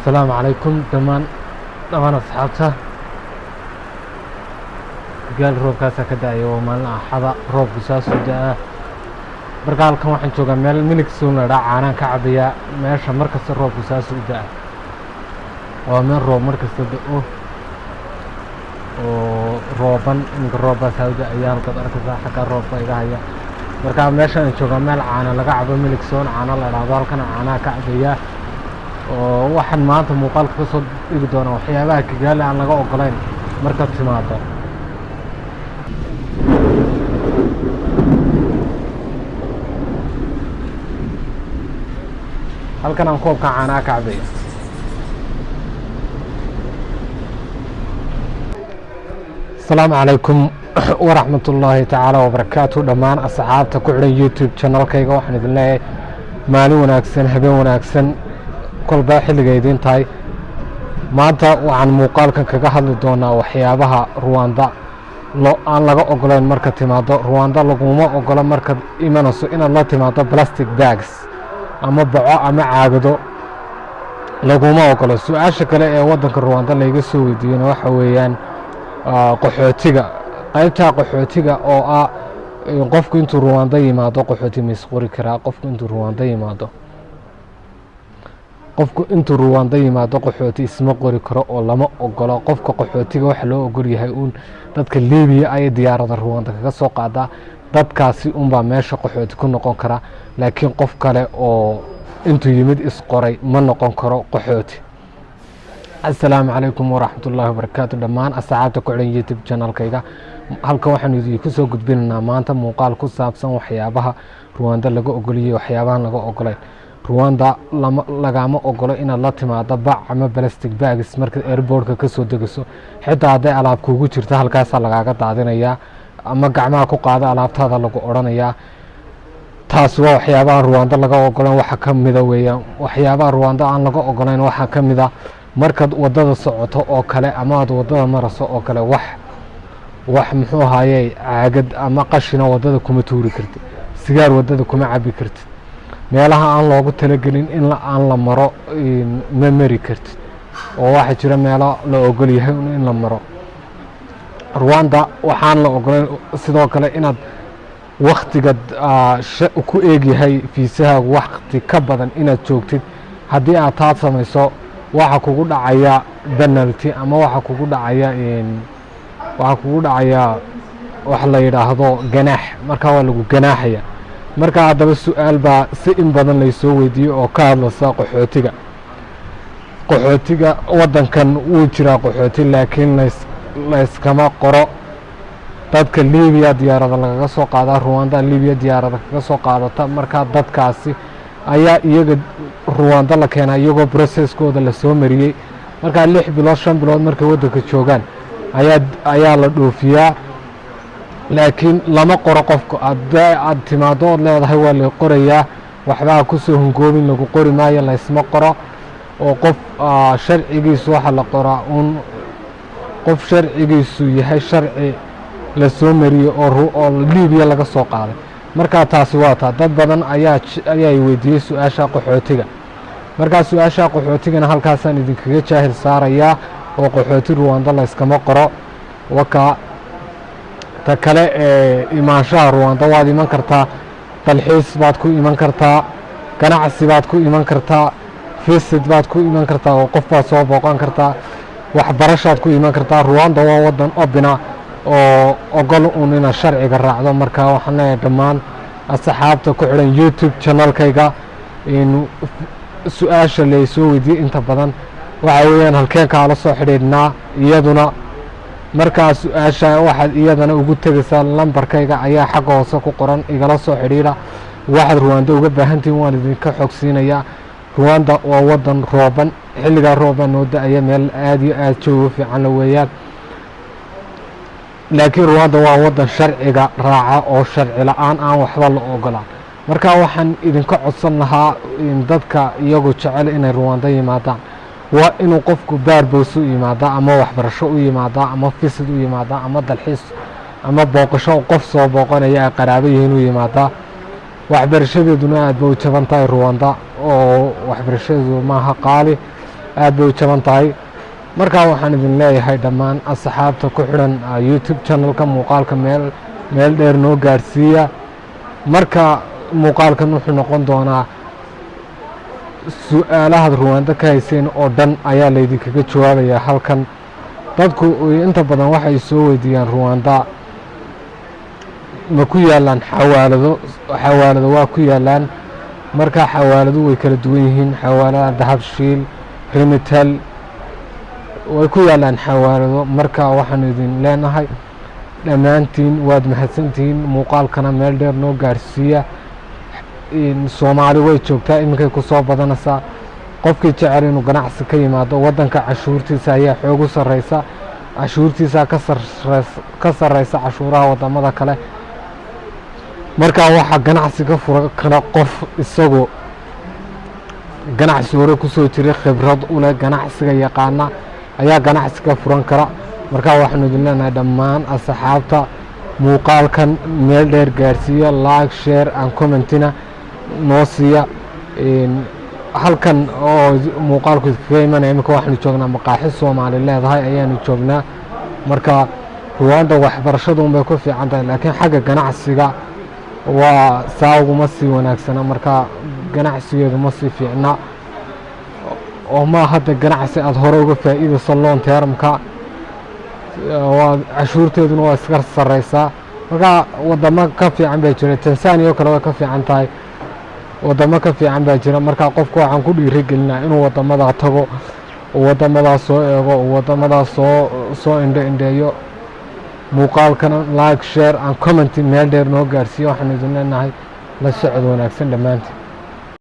Asalaamu calaykum dhammaan asxaabta. Gaal roobkaasaa ka da-aya. Waa maalin Axada, roobku saasuu da-aa. Marka halkan waxaan joogaa meel Milk Zone la dhaa, caanaan ka cabayaa. Meesha mar kasta roobku saasuu u da-a, waa meel roob mar kasta da-o oo rooban. Iminka roob baa saa u da-aya, halkaad arkaysaa xaggaa roobka iga haya. Marka meeshan aan joogaa meel caana laga cabo, Milk Zone caano la idhaahdo. Halkan caanaha ka cabayaa oo waxaan maanta muuqaalka ka soo dhigi doonaa waxyaabaha Kigaali aan laga ogolayn markaad timaado. Halkan aan koobka caanaha ka cabaya. Asalaamu calaykum waraxmat ullaahi tacaala wabarakaatu. Dhammaan asxaabta ku xidhan YouTube channelkayga, waxaan idin leeyahay maalin wanaagsan, habeen wanaagsan, kolba xilliga idiin tahay. Maanta waxaan muuqaalkan kaga hadli doonaa waxyaabaha Ruwanda aan laga ogolayn marka timaado Ruwanda. Laguma ogola markaad imanayso inaad la timaado plastic bags ama baco ama caagado, laguma ogolo. Su-aasha kale ee waddanka Ruwanda layga soo weydiiyena waxa weeyaan qaxootiga, qaybtaa qaxootiga oo ah qofku intuu Ruwanda yimaado qaxooti ma isqori karaa? Qofku intuu Ruwanda yimaado qaxooti isma qori karo oo lama ogolo. Qofka qaxootiga waxa loo ogol yahay uun dadka Libiya ayay diyaarada Ruwanda kaga soo qaadaa. Dadkaasi unbaa meesha qaxooti ku noqon kara, laakiin qof kale oo intuu yimid isqoray ma noqon karo qaxooti. Asalaamu calaykum waraxmatullaahi wabarakaatu. Dhammaan asxaabta ku xidhan YouTube channelkayga, halkan waxaanu idinku soo gudbinaynaa maanta muuqaal ku saabsan waxyaabaha Ruwanda laga ogoliyey, waxyaabahan laga ogolayn. Ruwanda lama lagama ogolo inaad la timaado bac ama plastic bags markaad airportka ka soo degaso. Xitaa hadday alaab kuugu jirto, halkaasaa lagaaga daadinayaa ama gacmaha ku qaada alaabtaada lagu odhanayaa. Taasi waa waxyaabaha Ruwanda laga ogolayn waxa ka mida weeyaan. Waxyaabaha Ruwanda aan laga ogolayn waxaa ka mid a markaad wadada socoto oo kale ama aad wadada maraso oo kale, wax muxuu ahaayey caagad ama qashina wadada kuma tuuri kartid, sigaar wadada kuma cabi kartid, meelaha aan loogu talagelin in aan la maro ma mari kartid, oo waxaa jira meelo la ogol yahay in la maro. Ruwanda waxaan la ogolayn sidoo kale inaad waktiga ku eegyahay fiisahaagu wakti ka badan inaad joogtid. Haddii aad taad samayso, waxa kugu dhacaya penalty ama waxa kugu dhacaya wax la yidhaahdo ganaax. Markaa waa lagu ganaaxaya. Marka haddaba su-aal baa si in badan laysoo weydiiyey oo ka hadlaysa qaxootiga. Qaxootiga waddankan wuu jiraa qaxooti, laakiin layskama qoro. Dadka Libiya diyaarada lagaga soo qaadaa, Ruwanda Libiya diyaarada kaga soo qaadata. Markaa dadkaasi ayaa iyaga Ruwanda la keenaa iyagoo processkooda lasoo mariyey. Markaa 6 bilood, 5 bilood markay waddanka joogaan ayaa la dhoofiyaa, laakiin lama qoro qofku. Haddii aad timaado ood leedahay waa la qorayaa, waxbaa kusoo hungoobin, lagu qori maayo, laysma qoro. Oo qof sharcigiisu waxa la qoraa uun qof sharcigiisu yahay sharci la soo mariyey oo Libiya laga soo qaaday. Markaa taasi waa taa. Dad badan ayaa weydiiyey su-aasha qaxootiga. Markaa su-aasha qaxootigana halkaasaan idinkaga jaahil saarayaa oo qaxooti Ruwanda layskama qoro. Wakaa ta kale ee imaanshaha Ruwanda: waad iman kartaa, dalxiis baad ku iman kartaa, ganacsi baad ku iman kartaa, visit baad ku iman kartaa oo qof baad soo booqan kartaa, waxbarashaad ku iman kartaa. Ruwanda waa wadan open ah oo ogol un inaad sharciga raacdo. Marka waxaan leeyahay dhammaan asxaabta ku xidhan YouTube channelkayga, in su-aasha laysoo weydiiyey inta badan waxa weeyaan halkeen kaala soo xidhiidhnaa iyaduna. Markaa su-aasha waxaad iyadana ugu tegaysaa lambarkayga ayaa xagga hoose ku qoran, igala soo xidhiidha. Waxaad Ruwanda uga baahantihiin waan idinka xogsiinayaa. Ruwanda waa wadan rooban, xilligaa roobbaa noo da-aya, meel aada iyo aada joogo fiicanla weeyaan. Laakiin Ruwanda waa wadan sharciga raaca oo sharci la-aan aan waxba la ogolaan. Marka waxaan idinka codsan lahaa in dadka iyagu jecel inay Ruwanda yimaadaan, waa inuu qofku purpose u yimaadaa ama waxbarasho u yimaadaa ama visit u yimaadaa ama dalxiis ama booqasho qof soo booqanaya ay qaraabo yihiin u yimaadaa. Waxbarashadeeduna aad ba u jaban tahay Ruwanda oo waxbarashadeedu maaha qaali. Aad bay u jaban tahay. Markaa waxaan idin leeyahay dhammaan asxaabta ku xidhan YouTube channelka, muuqaalka meel dheer noo gaadhsiiya. Marka muuqaalkan wuxuu noqon doonaa su-aalahaad Ruwaando ka hayseen oo dhan ayaa laydinkaga jawaabayaa halkan. Dadku inta badan waxay soo weydiiyaan, Ruwanda ma ku yaalaan xawaalado? Xawaalado waa ku yaalaan. Marka xawaaladu way kala duwan yihiin. Xawaalada Dahabshiil, Remitel, way ku yaalaan xawaalado. Marka waxaanu idin leenahay dhammaantiin waad mahadsantihiin. Muuqaalkana meel dheer noo gaadhsiiya. Soomaali way joogtaa, iminkay ku soo badanaysaa. Qofkii jecel inuu ganacsi ka yimaado waddanka, cashuurtiisa ayaa xoog u sarreysa, cashuurtiisa ka sarreysa cashuuraha waddamada kale. Marka waxaa ganacsi ka furan kara qof isagu ganacsi hore kusoo jiray, khibrad u leh, ganacsiga yaqaana ayaa ganacsi ka furan kara. Marka waxaanu idin leenahay dhammaan asxaabta, muuqaalkan meel dheer gaarsiiya, like, share and commentina noo siiya. Halkan oo muuqaalku iskaga imanaya, iminka waxaanu joognaa maqaaxi Soomaali leedahay ayaanu joognaa. Marka Ruwanda waxbarashadu unbay ku fiican tahay, laakiin xagga ganacsiga waa saa uguma sii wanaagsana. Marka ganacsigeedu ma sii fiicna oo ma hadda ganacsi aada hore uga faa'iidayso long termka. Waa cashuurteeduna waa iska sarreysaa. Marka wadamo ka fiican baa jira. Tanzania oo kale way ka fiican tahay. Wadamo ka fiican baa jira. Marka qofku waxaan ku dhiirigelinaa inuu wadamadaa tago, wadamadaa soo eego, wadamadaa soo indho indheeyo. Muuqaalkana like, share and comment meel dheer noo gaarsiiyo. Waxaanu idin leenahay la socod wanaagsan dhammaantiin.